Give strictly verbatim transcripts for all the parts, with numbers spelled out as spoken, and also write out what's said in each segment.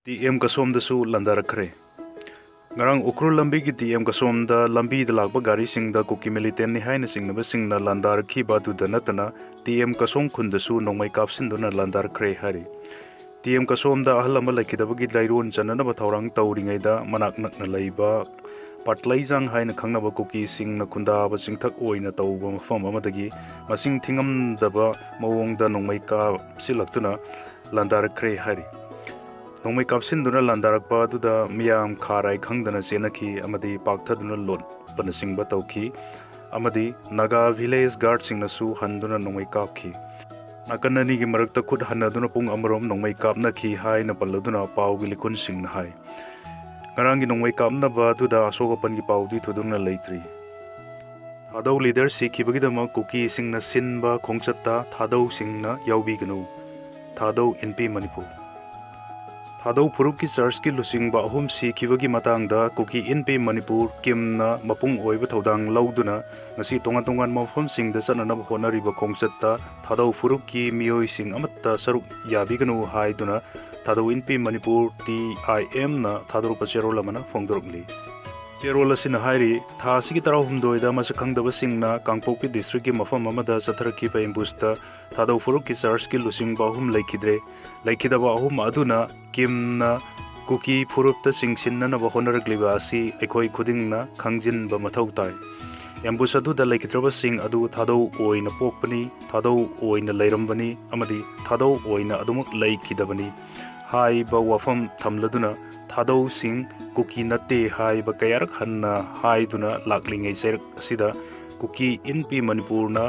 T M ꯀꯁꯣꯝꯗꯁꯨ ꯂꯥꯟꯗꯥꯔꯛꯈ꯭ꯔꯦ꯫ ꯉꯔꯥꯡ ꯎꯈ꯭ꯔꯨꯜ ꯂꯝꯕꯤꯒꯤ T M ꯀꯁꯣꯝꯗ ꯂꯝꯕꯤꯗ ꯂꯥꯛꯄ ꯒꯥꯔꯤꯁꯤꯡꯗ ꯀꯨꯀꯤ ꯃꯤꯂꯤꯇꯦꯟꯅꯤ ꯍꯥꯏꯅ ꯆꯤꯡꯅꯕꯁꯤꯡꯅ ꯂꯥꯟꯗꯥꯔꯛꯈꯤꯕ ꯑꯗꯨꯗ ꯅꯠꯇꯅ, ꯇꯤ ꯑꯦꯝ ꯀꯁꯣꯝ ꯈꯨꯟꯗꯁꯨ ꯅꯣꯡꯃꯩ ꯀꯥꯞꯁꯤꯟꯗꯨꯅ ꯂꯥꯟꯗꯥꯔꯛꯈ꯭ꯔꯦ ꯍꯥꯏꯔꯤ꯫ ꯇꯤ ꯑꯦꯝ ꯀꯁꯣꯝꯗ ꯑꯍꯜ ꯑꯃ ꯂꯩꯈꯤꯗꯕꯒꯤ ꯂꯥꯏꯔꯣꯟ ꯆꯟꯅꯅꯕ ꯊꯧꯔꯥꯡ ꯇꯧꯔꯤꯉꯩꯗ, ꯃꯅꯥꯛ ꯅꯛꯅ ꯂꯩꯕ ꯄꯥꯠꯂꯩꯖꯥꯡ ꯍꯥꯏꯅ ꯈꯪꯅꯕ ꯀꯨꯀꯤꯁꯤꯡꯅ ꯈꯨꯟꯗꯥꯕ ꯆꯤꯡꯊꯛ ꯑꯣꯏꯅ ꯇꯧꯕ ꯃꯐꯝ ꯑꯃꯗꯒꯤ ꯃꯁꯤꯡ ꯊꯤꯉꯝꯗꯕ ꯃꯑꯣꯡꯗ ꯅꯣꯡꯃꯩ ꯀꯥꯞꯁꯤꯜꯂꯛꯇꯨꯅ ꯂꯥꯟꯗꯥꯔꯛꯈ꯭ꯔꯦ ꯍꯥꯏꯔꯤ꯫ ꯅꯣꯡꯃꯩ ꯀꯥꯞꯁꯤꯟꯗꯨꯅ ꯂꯥꯟꯗꯥꯔꯛꯄ ꯑꯗꯨꯗ ꯃꯤꯌꯥꯝ ꯈꯥꯔꯥꯏ ꯈꯪꯗꯅ ꯆꯦꯟꯅꯈꯤ ꯑꯃꯗꯤ ꯄꯥꯛꯊꯗꯨꯅ ꯂꯣꯠꯄꯅꯆꯤꯡꯕ ꯇꯧꯈꯤ, ꯑꯃꯗꯤ ꯅꯥꯒꯥ ꯚꯤꯂꯦꯖ ꯒꯥꯔꯗꯁꯤꯡꯅꯁꯨ ꯍꯟꯗꯨꯅ ꯅꯣꯡꯃꯩ ꯀꯥꯞꯈꯤ꯫ ꯅꯥꯀꯟ ꯑꯅꯤꯒꯤ ꯃꯔꯛꯇ ꯈꯨꯠ ꯍꯟꯅꯗꯨꯅ ꯄꯨꯡ ꯑꯃꯔꯣꯝ ꯅꯣꯡꯃꯩ ꯀꯥꯞꯅꯈꯤ ꯍꯥꯏꯅ ꯄꯜꯂꯗꯨꯅ ꯄꯥꯎꯒꯤ ꯂꯤꯈꯨꯟꯁꯤꯡꯅ ꯍꯥꯏ꯫ ꯉꯔꯥꯡꯒꯤ ꯅꯣꯡꯃꯩ ꯀꯥꯞꯅꯕ ꯑꯗꯨꯗ ꯑꯁꯣꯛ ꯑꯄꯟꯒꯤ ꯄꯥꯎꯗꯤ ꯊꯣꯏꯗꯣꯛꯅ ꯂꯩꯇ꯭ꯔꯤ꯫ ꯊꯥꯗꯧ ꯂꯤꯗꯔ ꯁꯤꯈꯤꯕꯒꯤꯗꯃꯛ ꯀꯨꯀꯤꯁꯤꯡꯅ ꯁꯤꯟꯕ ꯈꯣꯡꯆꯠꯇ ꯊꯥꯗꯧꯁꯤꯡꯅ ꯌꯥꯎꯕꯤꯒꯅꯨ꯫ ꯊꯥꯗꯧ ꯏꯟꯄꯤ ꯃꯅꯤꯄꯨꯔ꯫ ꯊꯥꯗꯧ ꯐꯨꯔꯨꯞꯀꯤ ꯆꯔꯆꯀꯤ ꯂꯨꯆꯤꯡꯕ ꯑꯍꯨꯝ ꯁꯤꯈꯤꯕꯒꯤ ꯃꯇꯥꯡꯗ ꯀꯨꯀꯤ ꯏꯟꯄꯤ ꯃꯅꯤꯄꯨꯔ ꯀꯤꯝꯅ ꯃꯄꯨꯡ ꯑꯣꯏꯕ ꯊꯧꯗꯥꯡ ꯂꯧꯗꯨꯅ ꯉꯁꯤ ꯇꯣꯉꯥꯟ ꯇꯣꯉꯥꯟꯕ ꯃꯐꯝꯁꯤꯡꯗ ꯆꯠꯅꯅꯕ ꯍꯣꯠꯅꯔꯤꯕ ꯈꯣꯡꯆꯠꯇ ꯊꯥꯗꯧ ꯐꯨꯔꯨꯞꯀꯤ ꯃꯤꯑꯣꯏꯁꯤꯡ ꯑꯃꯠꯇ ꯁꯔꯨꯛ ꯌꯥꯕꯤꯒꯅꯨ ꯍꯥꯏꯗꯨꯅ ꯊꯥꯗꯧ ꯏꯟꯄꯤ ꯃꯅꯤꯄꯨꯔ, ꯇꯤ ꯑꯥꯏ ꯑꯦꯝꯅ ꯊꯥꯗꯣꯔꯛꯄ ꯆꯦꯔꯣꯜ ꯑꯃꯅ ꯐꯣꯡꯗꯣꯔꯛꯂꯤ꯫ ꯆꯦꯔꯣꯜ ꯑꯁꯤꯅ ꯍꯥꯏꯔꯤ, ꯊꯥ ꯑꯁꯤꯒꯤ ꯇꯔꯥꯍꯨꯝꯗꯣꯏꯗ ꯃꯁꯛ ꯈꯪꯗꯕꯁꯤꯡꯅ ꯀꯥꯡꯄꯣꯛꯄꯤ ꯗꯤꯁꯇ꯭ꯔꯤꯛꯀꯤ ꯃꯐꯝ ꯑꯃꯗ ꯆꯠꯊꯔꯛꯈꯤꯕ ꯑꯦꯝꯕꯨꯁꯇ ꯊꯥꯗꯧ ꯐꯨꯔꯨꯞꯀꯤ ꯆꯔꯆꯀꯤ ꯂꯨꯆꯤꯡꯕ ꯑꯍꯨꯝ ꯂꯩꯈꯤꯗ꯭ꯔꯦ꯫ ꯂꯩꯈꯤꯗꯕ ꯑꯍꯨꯝ ꯑꯗꯨꯅ ꯀꯤꯝꯅ ꯀꯨꯀꯤ ꯐꯨꯔꯨꯞꯇ ꯆꯤꯡꯁꯤꯟꯅꯅꯕ ꯍꯣꯠꯅꯔꯛꯂꯤꯕ ꯑꯁꯤ ꯑꯩꯈꯣꯏ ꯈꯨꯗꯤꯡꯅ ꯈꯪꯖꯤꯟꯕ ꯃꯊꯧ ꯇꯥꯏ꯫ ꯑꯦꯝꯕꯨꯁ ꯑꯗꯨꯗ ꯂꯩꯈꯤꯗ꯭ꯔꯕꯁꯤꯡ ꯑꯗꯨ ꯊꯥꯗꯧ ꯑꯣꯏꯅ ꯄꯣꯛꯄꯅꯤ, ꯊꯥꯗꯧ ꯑꯣꯏꯅ ꯂꯩꯔꯝꯕꯅꯤ ꯑꯃꯗꯤ ꯊꯥꯗꯧ ꯑꯣꯏꯅ ꯑꯗꯨꯃꯛ ꯂꯩꯈꯤꯗꯕꯅꯤ ꯍꯥꯏꯕ ꯋꯥꯐꯝ ꯊꯝꯂꯗꯨꯅ ꯊꯥꯗꯧꯁꯤꯡ ꯀꯨꯀꯤ ꯅꯠꯇꯦ ꯍꯥꯏꯕ ꯀꯌꯥꯔꯛ ꯍꯟꯅ ꯍꯥꯏꯗꯨꯅ ꯂꯥꯛꯂꯤꯉꯩ ꯆꯩꯔꯛ ꯑꯁꯤꯗ ꯀꯨꯀꯤ ꯏꯟꯄꯤ ꯃꯅꯤꯄꯨꯔꯅ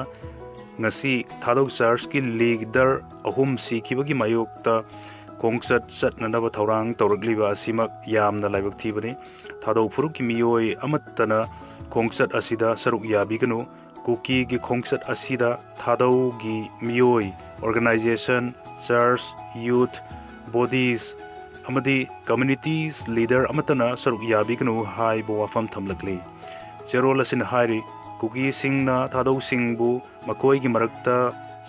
ꯉꯁꯤ ꯊꯥꯗꯧ ꯆꯔꯆꯀꯤ ꯂꯤꯗꯔ ꯑꯍꯨꯝ ꯁꯤꯈꯤꯕꯒꯤ ꯃꯥꯌꯣꯛꯇ ꯈꯣꯡꯆꯠ ꯆꯠꯅꯅꯕ ꯊꯧꯔꯥꯡ ꯇꯧꯔꯛꯂꯤꯕ ꯑꯁꯤꯃꯛ ꯌꯥꯝꯅ ꯂꯥꯏꯕꯛ ꯊꯤꯕꯅꯤ꯫ ꯊꯥꯗꯧ ꯐꯨꯔꯨꯞꯀꯤ ꯃꯤꯑꯣꯏ ꯑꯃꯠꯇꯅ ꯈꯣꯡꯆꯠ ꯑꯁꯤꯗ ꯁꯔꯨꯛ ꯌꯥꯕꯤꯒꯅꯨ꯫ ꯀꯨꯀꯤꯒꯤ ꯈꯣꯡꯆꯠ ꯑꯁꯤꯗ ꯊꯥꯗꯧꯒꯤ ꯃꯤꯑꯣꯏ, organization, church, youth, bodies ꯑꯃꯗꯤ communities leader ꯑꯃꯠꯇꯅ ꯁꯔꯨꯛ ꯌꯥꯕꯤꯒꯅꯨ ꯍꯥꯏꯕ ꯋꯥꯐꯝ ꯊꯝꯂꯛꯂꯤ꯫ ꯆꯦꯔꯣꯜ ꯑꯁꯤꯅ ꯍꯥꯏꯔꯤ, ꯀꯨꯀꯤꯁꯤꯡꯅ ꯊꯥꯗꯧꯁꯤꯡꯕꯨ ꯃꯈꯣꯏꯒꯤ ꯃꯔꯛꯇ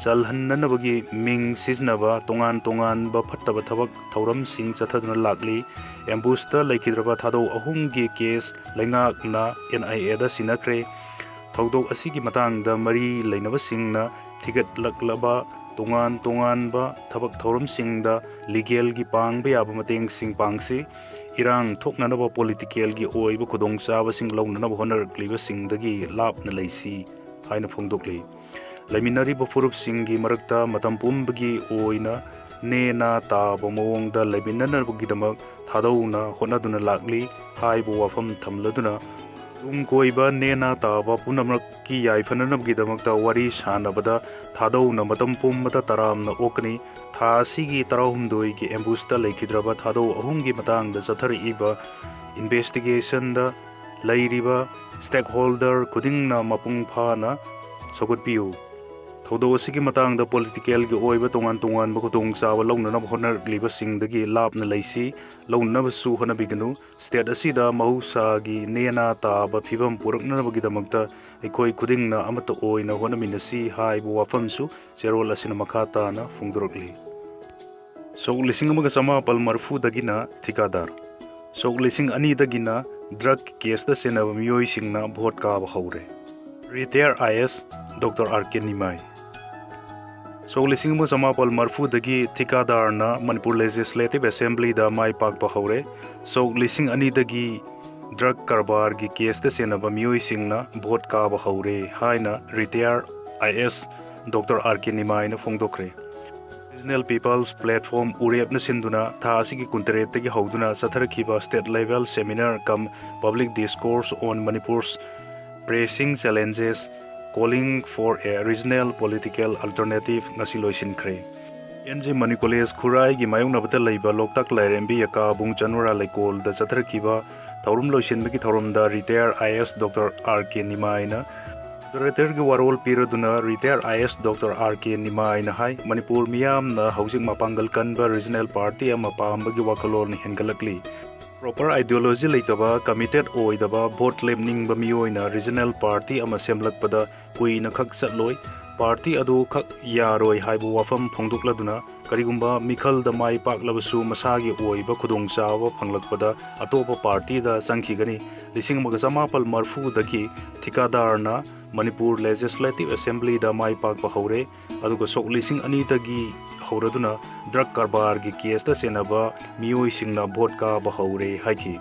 ꯆꯜꯍꯟꯅꯅꯕꯒꯤ ꯃꯤꯡ ꯁꯤꯖꯤꯟꯅꯕ ꯇꯣꯉꯥꯟ ꯇꯣꯉꯥꯟꯕ ꯐꯠꯇꯕ ꯊꯕꯛ ꯊꯧꯔꯝꯁꯤꯡ ꯆꯠꯊꯗꯨꯅ ꯂꯥꯛꯂꯤ꯫ ꯑꯦꯝꯕꯨꯁꯇ ꯂꯩꯈꯤꯗ꯭ꯔꯕ ꯊꯥꯗꯧ ꯑꯍꯨꯝꯒꯤ ꯀꯦꯁ ꯂꯩꯉꯥꯛꯅ ꯑꯦꯟ ꯑꯥꯏ ꯑꯦꯗ ꯁꯤꯟꯅꯈ꯭ꯔꯦ꯫ ꯊꯧꯗꯣꯛ ꯑꯁꯤꯒꯤ ꯃꯇꯥꯡꯗ ꯃꯔꯤ ꯂꯩꯅꯕꯁꯤꯡꯅ ꯊꯤꯒꯠꯂꯛꯂꯕ ꯇꯣꯉꯥꯟ ꯇꯣꯉꯥꯟꯕ ꯊꯕꯛ ꯊꯧꯔꯝꯁꯤꯡꯗ ꯂꯤꯒꯦꯜꯒꯤ ꯄꯥꯡꯕ ꯌꯥꯕ ꯃꯇꯦꯡꯁꯤꯡ ꯄꯥꯡꯁꯤ꯫ ꯏꯔꯥꯡ ꯊꯣꯛꯅꯅꯕ ꯄꯣꯂꯤꯇꯤꯀꯦꯜꯒꯤ ꯑꯣꯏꯕ ꯈꯨꯗꯣꯡꯆꯥꯕꯁꯤꯡ ꯂꯧꯅꯅꯕ ꯍꯣꯠꯅꯔꯛꯂꯤꯕꯁꯤꯡꯗꯒꯤ ꯂꯥꯞꯅ ꯂꯩꯁꯤ ꯍꯥꯏꯅ ꯐꯣꯡꯗꯣꯛꯂꯤ꯫ ꯂꯩꯃꯤꯟꯅꯔꯤꯕ ꯐꯨꯔꯨꯞꯁꯤꯡꯒꯤ ꯃꯔꯛꯇ ꯃꯇꯝ ꯄꯨꯝꯕꯒꯤ ꯑꯣꯏꯅ ꯅꯦꯅꯥ ꯇꯥꯕ ꯃꯑꯣꯡꯗ ꯂꯩꯃꯤꯟꯅꯅꯕꯒꯤꯗꯃꯛ ꯊꯥꯗꯧꯅ ꯍꯣꯠꯅꯗꯨꯅ ꯂꯥꯛꯂꯤ ꯍꯥꯏꯕ ꯋꯥꯐꯝ ꯊꯝꯂꯗꯨꯅ, ꯇꯨꯡ ꯀꯣꯏꯕ ꯅꯦꯅꯥ ꯇꯥꯕ ꯄꯨꯝꯅꯃꯛꯀꯤ ꯌꯥꯏꯐꯅꯅꯕꯒꯤꯗꯃꯛꯇ ꯋꯥꯔꯤ ꯁꯥꯟꯅꯕꯗ ꯊꯥꯗꯧꯅ ꯃꯇꯝ ꯄꯨꯝꯕꯗ ꯇꯔꯥꯝꯅ ꯑꯣꯛꯀꯅꯤ꯫ ꯊꯥ ꯑꯁꯤꯒꯤ ꯇꯔꯥꯍꯨꯝꯗꯣꯏꯒꯤ ꯑꯦꯝꯕꯨꯁꯇ ꯂꯩꯈꯤꯗ꯭ꯔꯕ ꯊꯥꯗꯧ ꯑꯍꯨꯝꯒꯤ ꯃꯇꯥꯡꯗ ꯆꯠꯊꯔꯛꯏꯕ ꯏꯟꯚꯦꯁꯇꯤꯒꯦꯁꯟꯗ ꯂꯩꯔꯤꯕ ꯁ꯭ꯇꯦꯛꯍꯣꯜꯗꯔ ꯈꯨꯗꯤꯡꯅ ꯃꯄꯨꯡ ꯐꯥꯅ ꯁꯧꯒꯠꯄꯤꯌꯨ꯫ ꯊꯧꯗꯣꯛ ꯑꯁꯤꯒꯤ ꯃꯇꯥꯡꯗ ꯄꯣꯂꯤꯇꯤꯀꯦꯜꯒꯤ ꯑꯣꯏꯕ ꯇꯣꯉꯥꯟ ꯇꯣꯉꯥꯟꯕ ꯈꯨꯗꯣꯡꯆꯥꯕ ꯂꯧꯅꯅꯕ ꯍꯣꯠꯅꯔꯛꯂꯤꯕꯁꯤꯡꯗꯒꯤ ꯂꯥꯞꯅ ꯂꯩꯁꯤ, ꯂꯧꯅꯅꯕꯁꯨ ꯍꯣꯠꯅꯕꯤꯒꯅꯨ꯫ ꯁ꯭ꯇꯦꯠ ꯑꯁꯤꯗ ꯃꯍꯧꯁꯥꯒꯤ ꯅꯦꯅꯥ ꯇꯥꯕ ꯐꯤꯕꯝ ꯄꯨꯔꯛꯅꯅꯕꯒꯤꯗꯃꯛꯇ ꯑꯩꯈꯣꯏ ꯈꯨꯗꯤꯡꯅ ꯑꯃꯠꯇ ꯑꯣꯏꯅ ꯍꯣꯠꯅꯃꯤꯟꯅꯁꯤ ꯍꯥꯏꯕ ꯋꯥꯐꯝꯁꯨ ꯆꯦꯔꯣꯜ ꯑꯁꯤꯅ ꯃꯈꯥ ꯇꯥꯅ ꯐꯣꯡꯗꯣꯔꯛꯂꯤ꯫ ꯁꯣꯛ ꯂꯤꯁꯤꯡ ꯑꯃꯒ ꯆꯃꯥꯄꯜ ꯃꯔꯤꯐꯨꯗꯒꯤꯅ ꯊꯤꯀꯥꯗꯥꯔ, ꯁꯣꯛ ꯂꯤꯁꯤꯡ ꯑꯅꯤꯗꯒꯤꯅ ꯗ꯭ꯔꯒ ꯀꯦꯁꯇ ꯆꯦꯟꯅꯕ ꯃꯤꯑꯣꯏꯁꯤꯡꯅ ꯚꯣꯠ ꯀꯥꯕ ꯍꯧꯔꯦ꯫ ꯔꯤꯇꯥꯌꯔ ꯑꯥꯏ ꯑꯦꯁ ꯗꯣꯛꯇꯔ ꯑꯥꯔ ꯀꯦ ꯅꯤꯃꯥꯏ꯫ ꯁꯣꯛ ꯂꯤꯁꯤꯡ ꯑꯃ ꯆꯃꯥꯄꯜ ꯃꯔꯤꯐꯨꯗꯒꯤ ꯊꯤꯀꯥꯗꯥꯔꯅ ꯃꯅꯤꯄꯨꯔ ꯂꯦꯖꯤꯁꯂꯦꯇꯤꯚ ꯑꯦꯁꯦꯝꯕ꯭ꯂꯤꯗ ꯃꯥꯏ ꯄꯥꯛꯄ ꯍꯧꯔꯦ꯫ ꯁꯣꯛ ꯂꯤꯁꯤꯡ ꯑꯅꯤꯗꯒꯤ ꯗ꯭ꯔꯒ ꯀꯔꯕꯥꯔꯒꯤ ꯀꯦꯁꯇ ꯆꯦꯟꯅꯕ ꯃꯤꯑꯣꯏꯁꯤꯡꯅ ꯚꯣꯠ ꯀꯥꯕ ꯍꯧꯔꯦ ꯍꯥꯏꯅ ꯔꯤꯇꯥꯌꯔ ꯑꯥꯏ ꯑꯦꯁ ꯗꯣꯛꯇꯔ ꯑꯥꯔ ꯀꯦ ꯅꯤꯃꯥꯏꯅ ꯐꯣꯡꯗꯣꯛꯈ꯭ꯔꯦ꯫ ꯔꯤꯖꯅꯦꯜ ꯄꯤꯄꯜꯁ ꯄ꯭ꯂꯦꯠꯐꯣꯝ, ꯎꯔꯦꯞꯅ ꯁꯤꯟꯗꯨꯅ ꯊꯥ ꯑꯁꯤꯒꯤ ꯀꯨꯟꯇꯔꯦꯠꯇꯒꯤ ꯍꯧꯗꯨꯅ ꯆꯠꯊꯔꯛꯈꯤꯕ state level seminar cum public discourse on Manipur's pressing challenges, calling for a regional political alternative ꯉꯁꯤ ꯂꯣꯏꯁꯤꯟꯈ꯭ꯔꯦ꯫ ꯑꯦꯟ ꯖꯤ ꯃꯅꯤ ꯀꯣꯂꯦꯖ ꯈꯨꯔꯥꯏꯒꯤ ꯃꯥꯌꯣꯛꯅꯕꯗ ꯂꯩꯕ ꯂꯣꯛꯇꯥꯛ ꯂꯥꯏꯔꯦꯝꯕꯤ ꯌꯀꯥꯕꯨꯡ ꯆꯅꯨꯔꯥ ꯂꯩꯀꯣꯜꯗ ꯆꯠꯊꯔꯛꯈꯤꯕ ꯊꯧꯔꯝ ꯂꯣꯏꯁꯤꯟꯕꯒꯤ ꯊꯧꯔꯝꯗ ꯔꯤꯇꯥꯌꯔ ꯑꯥꯏ ꯑꯦꯁ ꯗꯣꯛꯇꯔ ꯑꯥꯔ ꯀꯦ ꯅꯤꯃꯥꯏꯅ ꯃꯣꯗꯔꯦꯇꯔꯒꯤ ꯋꯥꯔꯣꯜ ꯄꯤꯔꯗꯨꯅ ꯔꯤꯇꯥꯌꯔ ꯑꯥꯏ ꯑꯦꯁ ꯗꯣꯛꯇꯔ ꯑꯥꯔ ꯀꯦ ꯅꯤꯃꯥꯏꯅ ꯍꯥꯏ, ꯃꯅꯤꯄꯨꯔ ꯃꯤꯌꯥꯝꯅ ꯍꯧꯖꯤꯛ ꯃꯄꯥꯡꯒꯜ ꯀꯟꯕ ꯔꯤꯖꯅꯦꯜ ꯄꯥꯔꯇꯤ ꯑꯃ ꯄꯥꯝꯕꯒꯤ ꯋꯥꯈꯜꯂꯣꯟ ꯍꯦꯟꯒꯠꯂꯛꯂꯤ꯫ ꯄ꯭ꯔꯣꯄꯔ ꯑꯥꯏꯗꯤꯌꯣꯂꯣꯖꯤ ꯂꯩꯇꯕ, ꯀꯃꯤꯇꯦꯠ ꯑꯣꯏꯗꯕ, ꯚꯣꯠ ꯂꯦꯞꯅꯤꯡꯕ ꯃꯤꯑꯣꯏꯅ ꯔꯤꯖꯅꯦꯜ ꯄꯥꯔꯇꯤ ꯑꯃ ꯁꯦꯝꯂꯛꯄꯗ ꯀꯨꯏꯅ ꯈꯛ ꯆꯠꯂꯣꯏ꯫ ꯄꯥꯔꯇꯤ ꯑꯗꯨ ꯈꯛ ꯌꯥꯔꯣꯏ ꯍꯥꯏꯕ ꯋꯥꯐꯝ ꯐꯣꯡꯗꯣꯛꯂꯗꯨꯅ, ꯀꯔꯤꯒꯨꯝꯕ ꯃꯤꯈꯜꯗ ꯃꯥꯏ ꯄꯥꯛꯂꯕꯁꯨ ꯃꯁꯥꯒꯤ ꯑꯣꯏꯕ ꯈꯨꯗꯣꯡꯆꯥꯕ ꯐꯪꯂꯛꯄꯗ ꯑꯇꯣꯞꯄ ꯄꯥꯔꯇꯤꯗ ꯆꯪꯈꯤꯒꯅꯤ꯫ ꯂꯤꯁꯤꯡ ꯑꯃꯒ ꯆꯃꯥꯄꯜ ꯃꯔꯐꯨꯗꯒꯤ ꯊꯤꯀꯥꯗꯥꯔꯅ ꯃꯅꯤꯄꯨꯔ ꯂꯦꯖꯤꯁꯂꯦꯇꯤꯚ ꯑꯦꯁꯦꯝꯕ꯭ꯂꯤꯗ ꯃꯥꯏ ꯄꯥꯛꯄ ꯍꯧꯔꯦ, ꯑꯗꯨꯒ ꯁꯣꯛ ꯂꯤꯁꯤꯡ ꯑꯅꯤꯗꯒꯤ ꯍꯧꯔꯗꯨꯅ ꯗ꯭ꯔꯒ ꯀꯔꯕꯥꯔꯒꯤ ꯀꯦꯁꯇ ꯆꯦꯟꯅꯕ ꯃꯤꯑꯣꯏꯁꯤꯡꯅ ꯚꯣꯠ ꯀꯥꯕ ꯍꯧꯔꯦ ꯍꯥꯏꯈꯤ꯫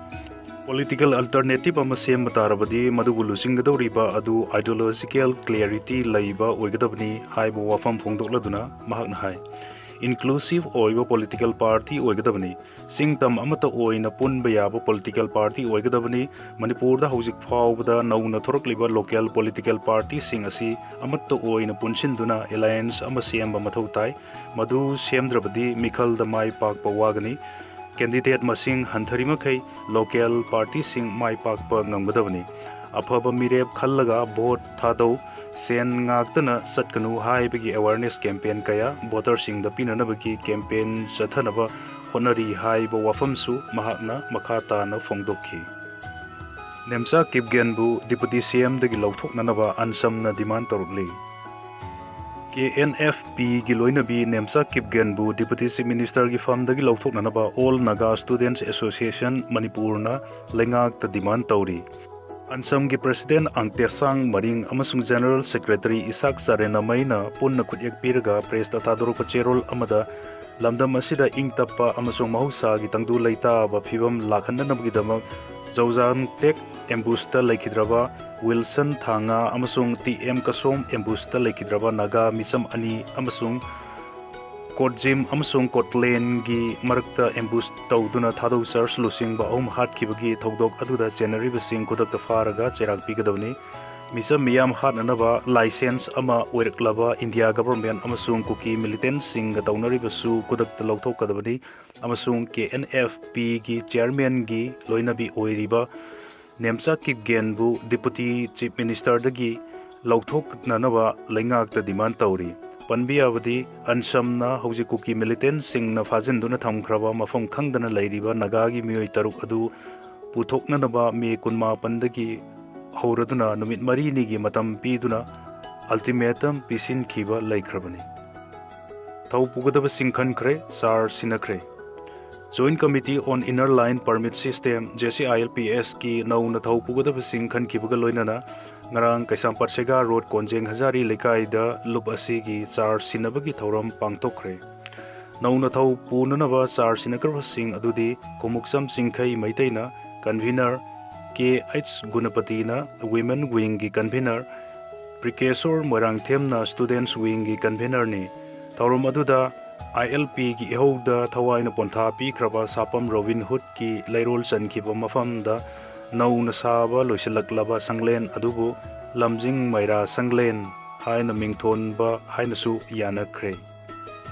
ꯄꯣꯂꯤꯇꯤꯀꯦꯜ ꯑꯜꯇꯔꯅꯦꯇꯤꯚ ꯑꯃ ꯁꯦꯝꯕ ꯇꯥꯔꯕꯗꯤ ꯃꯗꯨꯕꯨ ꯂꯨꯆꯤꯡꯒꯗꯧꯔꯤꯕ ꯑꯗꯨ ꯑꯥꯏꯗꯤꯌꯣꯂꯣꯖꯤꯀꯦꯜ ꯀ꯭ꯂꯦꯔꯤꯇꯤ ꯂꯩꯕ ꯑꯣꯏꯒꯗꯕꯅꯤ ꯍꯥꯏꯕ ꯋꯥꯐꯝ ꯐꯣꯡꯗꯣꯛꯂꯗꯨꯅ ꯃꯍꯥꯛꯅ ꯍꯥꯏ, ꯏꯟꯀ꯭ꯂꯨꯁꯤꯚ ꯑꯣꯏꯕ ꯄꯣꯂꯤꯇꯤꯀꯦꯜ ꯄꯥꯔꯇꯤ ꯑꯣꯏꯒꯗꯕꯅꯤ, ꯆꯤꯡ ꯇꯝ ꯑꯃꯠꯇ ꯑꯣꯏꯅ ꯄꯨꯟꯕ ꯌꯥꯕ ꯄꯣꯂꯤꯇꯤꯀꯦꯜ ꯄꯥꯔꯇꯤ ꯑꯣꯏꯒꯗꯕꯅꯤ, ꯃꯅꯤꯄꯨꯔꯗ ꯍꯧꯖꯤꯛ ꯐꯥꯎꯕꯗ ꯅꯧꯅ ꯊꯣꯔꯛꯂꯤꯕ ꯂꯣꯀꯦꯜ ꯄꯣꯂꯤꯇꯤꯀꯦꯜ ꯄꯥꯔꯇꯤꯁꯤꯡ ꯑꯁꯤ ꯑꯃꯠꯇ ꯑꯣꯏꯅ ꯄꯨꯟꯁꯤꯟꯗꯨꯅ ꯑꯦꯂꯥꯏꯌꯦꯟꯁ ꯑꯃ ꯁꯦꯝꯕ ꯃꯊꯧ ꯇꯥꯏ, ꯃꯗꯨ ꯁꯦꯝꯗ꯭ꯔꯕꯗꯤ ꯃꯤꯈꯜꯗ ꯃꯥꯏ ꯄꯥꯛꯄ ꯋꯥꯒꯅꯤ꯫ ꯀꯦꯟꯗꯤꯗꯦꯠ ꯃꯁꯤꯡ ꯍꯟꯊꯔꯤꯃꯈꯩ ꯂꯣꯀꯦꯜ ꯄꯥꯔꯇꯤꯁꯤꯡ ꯃꯥꯏ ꯄꯥꯛꯄ ꯉꯝꯒꯗꯕꯅꯤ꯫ ꯑꯐꯕ ꯃꯤꯔꯦꯞ ꯈꯜꯂꯒ ꯚꯣꯠ ꯊꯥꯗꯧ꯫ ꯁꯦꯟ ꯉꯥꯛꯇꯅ ꯆꯠꯀꯅꯨ ꯍꯥꯏꯕꯒꯤ ꯑꯦꯋꯥꯔꯅꯦꯁ ꯀꯦꯝꯄꯦꯟ ꯀꯌꯥ ꯚꯣꯇꯔꯁꯤꯡꯗ ꯄꯤꯅꯅꯕꯒꯤ ꯀꯦꯝꯄꯦꯟ ꯆꯠꯊꯅꯕ ꯍꯣꯠꯅꯔꯤ ꯍꯥꯏꯕ ꯋꯥꯐꯝꯁꯨ ꯃꯍꯥꯛꯅ ꯃꯈꯥ ꯇꯥꯅ ꯐꯣꯡꯗꯣꯛꯈꯤ꯫ ꯅꯦꯝꯆꯥ ꯀꯤꯞꯒꯦꯟꯕꯨ ꯗꯤꯄꯨꯇꯤ ꯁꯤ ꯑꯦꯝꯗꯒꯤ ꯂꯧꯊꯣꯛꯅꯅꯕ ꯑꯟꯁꯝꯅ ꯗꯤꯃꯥꯟ ꯇꯧꯔꯛꯂꯤ꯫ ꯀꯦ ꯑꯦꯟ ꯑꯦꯐ ꯄꯤꯒꯤ ꯂꯣꯏꯅꯕꯤ ꯅꯦꯝꯆꯥ ꯀꯤꯞꯒꯦꯟꯕꯨ ꯗꯤꯄꯨꯇꯤ ꯆꯤꯐ ꯃꯤꯅꯤꯁꯇꯔꯒꯤ ꯐꯝꯗꯒꯤ ꯂꯧꯊꯣꯛꯅꯅꯕ ꯑꯣꯜ ꯅꯥꯒꯥ ꯁ꯭ꯇꯨꯗꯦꯟꯠꯁ ꯑꯦꯁꯣꯁꯤꯌꯦꯁꯟ ꯃꯅꯤꯄꯨꯔꯅ ꯂꯩꯉꯥꯛꯇ ꯗꯤꯃꯥꯟ ꯇꯧꯔꯤ꯫ ꯑꯟꯁꯝꯒꯤ ꯄ꯭ꯔꯁꯤꯗꯦꯟꯠ ꯑꯪꯇꯦꯁꯥꯡ ꯃꯔꯤꯡ ꯑꯃꯁꯨꯡ ꯖꯦꯅꯔꯦꯜ ꯁꯦꯀ꯭ꯔꯦꯇꯔꯤ ꯏꯁꯥꯛ ꯆꯥꯔꯦꯅꯃꯩꯅ ꯄꯨꯟꯅ ꯈꯨꯠꯌꯦꯛ ꯄꯤꯔꯒ ꯄ꯭ꯔꯦꯁꯇ ꯊꯥꯗꯣꯔꯛꯄ ꯆꯦꯔꯣꯜ ꯑꯃꯗ ꯂꯝꯗꯝ ꯑꯁꯤꯗ ꯏꯪ ꯇꯞꯄ ꯑꯃꯁꯨꯡ ꯃꯍꯧꯁꯥꯒꯤ ꯇꯪꯗꯨ ꯂꯩꯇꯥꯕ ꯐꯤꯕꯝ ꯂꯥꯛꯍꯟꯅꯅꯕꯒꯤꯗꯃꯛ ꯖꯧꯖꯥꯡꯇꯦꯛ ꯑꯦꯝꯕꯨꯁꯇ ꯂꯩꯈꯤꯗ꯭ꯔꯕ ꯋꯤꯜꯁꯟ ꯊꯥꯡꯉꯥ ꯑꯃꯁꯨꯡ ꯇꯤ ꯑꯦꯝ ꯀꯁꯣꯝ ꯑꯦꯝꯕꯨꯁꯇ ꯂꯩꯈꯤꯗ꯭ꯔꯕ ꯅꯥꯒꯥ ꯃꯤꯆꯝ ꯑꯅꯤ ꯑꯃꯁꯨꯡ ꯀꯣꯠꯖꯤꯝ ꯑꯃꯁꯨꯡ ꯀꯣꯠꯂꯦꯟꯒꯤ ꯃꯔꯛꯇ ꯑꯦꯝꯕꯨꯁ ꯇꯧꯗꯨꯅ ꯊꯥꯗꯧ ꯆꯔꯆ ꯂꯨꯆꯤꯡꯕ ꯑꯍꯨꯝ ꯍꯥꯠꯈꯤꯕꯒꯤ ꯊꯧꯗꯣꯛ ꯑꯗꯨꯗ ꯆꯦꯟꯅꯔꯤꯕꯁꯤꯡ ꯈꯨꯗꯛꯇ ꯐꯥꯔꯒ ꯆꯩꯔꯥꯛ ꯄꯤꯒꯗꯕꯅꯤ꯫ ꯃꯤꯆꯝ ꯃꯤꯌꯥꯝ ꯍꯥꯠꯅꯅꯕ ꯂꯥꯏꯁꯦꯟꯁ ꯑꯃ ꯑꯣꯏꯔꯛꯂꯕ ꯏꯟꯗꯤꯌꯥ ꯒꯚꯔꯟꯃꯦꯟꯠ ꯑꯃꯁꯨꯡ ꯀꯨꯀꯤ ꯃꯤꯂꯤꯇꯦꯟꯠꯁꯤꯡꯒ ꯇꯧꯅꯔꯤꯕꯁꯨ ꯈꯨꯗꯛꯇ ꯂꯧꯊꯣꯛꯀꯗꯕꯅꯤ ꯑꯃꯁꯨꯡ ꯀꯦ ꯑꯦꯟ ꯑꯦꯐ ꯄꯤꯒꯤ ꯆꯤꯌꯔꯃꯦꯟꯒꯤ ꯂꯣꯏꯅꯕꯤ ꯑꯣꯏꯔꯤꯕ ꯅꯦꯝꯆꯥ ꯀꯤꯞꯒꯦꯟꯕꯨ ꯗꯤꯄꯨꯇꯤ ꯆꯤꯐ ꯃꯤꯅꯤꯁꯇꯔꯗꯒꯤ ꯂꯧꯊꯣꯛꯅꯅꯕ ꯂꯩꯉꯥꯛꯇ ꯗꯤꯃꯥꯟ ꯇꯧꯔꯤ꯫ ꯄꯟꯕ ꯌꯥꯕꯗꯤ, ꯑꯟꯁꯝꯅ ꯍꯧꯖꯤꯛ ꯀꯨꯀꯤ ꯃꯤꯂꯤꯇꯦꯟꯠꯁꯤꯡꯅ ꯐꯥꯖꯤꯟꯗꯨꯅ ꯊꯝꯈ꯭ꯔꯕ ꯃꯐꯝ ꯈꯪꯗꯅ ꯂꯩꯔꯤꯕ ꯅꯥꯒꯥꯒꯤ ꯃꯤꯑꯣꯏ ꯇꯔꯨꯛ ꯑꯗꯨ ꯄꯨꯊꯣꯛꯅꯅꯕ ꯃꯦ ꯀꯨꯟꯃꯥꯄꯟꯗꯒꯤ ꯍꯧꯔꯗꯨꯅ ꯅꯨꯃꯤꯠ ꯃꯔꯤꯅꯤꯒꯤ ꯃꯇꯝ ꯄꯤꯗꯨꯅ ultimatum ꯄꯤꯁꯤꯟꯈꯤꯕ ꯂꯩꯈ꯭ꯔꯕꯅꯤ꯫ ꯊꯧ ꯄꯨꯒꯗꯕꯁꯤꯡ ꯈꯟꯈ꯭ꯔꯦ, charge ꯁꯤꯟꯅꯈ꯭ꯔꯦ꯫ Joint Committee on Inner Line Permit System, JCILPS ꯀꯤ ꯅꯧꯅ ꯊꯧ ꯄꯨꯒꯗꯕꯁꯤꯡ ꯈꯟꯈꯤꯕꯒ ꯂꯣꯏꯅꯅ ꯉꯔꯥꯡ ꯀꯩꯁꯥꯝꯄꯥꯠ ꯁꯦꯒꯥ ꯔꯣꯗ ꯀꯣꯟꯖꯦꯡ ꯍꯖꯥꯔꯤ ꯂꯩꯀꯥꯏꯗ ꯂꯨꯞ ꯑꯁꯤꯒꯤ ꯆꯥꯔꯖ ꯁꯤꯟꯅꯕꯒꯤ ꯊꯧꯔꯝ ꯄꯥꯡꯊꯣꯛꯈ꯭ꯔꯦ꯫ ꯅꯧꯅ ꯊꯧ ꯄꯨꯅꯅꯕ ꯆꯥꯔꯖ ꯁꯤꯟꯅꯈ꯭ꯔꯕꯁꯤꯡ ꯑꯗꯨꯗꯤ ꯀꯨꯃꯨꯛꯆꯝ ꯆꯤꯡꯈꯩ ꯃꯩꯇꯩꯅ convener, ꯀꯦ ꯑꯩꯆ ꯒꯨꯅꯄꯇꯤꯅ women wing ꯒꯤ convener, ꯄ꯭ꯔꯤꯀꯦꯁꯣꯔ ꯃꯣꯏꯔꯥꯡꯊꯦꯝꯅ students wing ꯒꯤ convener ꯅꯤ꯫ ꯊꯧꯔꯝ ꯑꯗꯨꯗ ILP ꯒꯤ ꯏꯍꯧꯗ ꯊꯋꯥꯏꯅ ꯄꯣꯟꯊꯥ ꯄꯤꯈ꯭ꯔꯕ ꯁꯥꯄꯝ ꯔꯣꯕꯤꯟ ꯍꯨꯗꯀꯤ ꯂꯩꯔꯣꯜ ꯆꯟꯈꯤꯕ ꯃꯐꯝꯗ ꯅꯧꯅ ꯁꯥꯕ ꯂꯣꯏꯁꯤꯜꯂꯛꯂꯕ ꯁꯪꯂꯦꯟ ꯑꯗꯨꯕꯨ ꯂꯝꯖꯤꯡ ꯃꯩꯔꯥ ꯁꯪꯂꯦꯟ ꯍꯥꯏꯅ ꯃꯤꯡꯊꯣꯟꯕ ꯍꯥꯏꯅꯁꯨ ꯌꯥꯅꯈ꯭ꯔꯦ꯫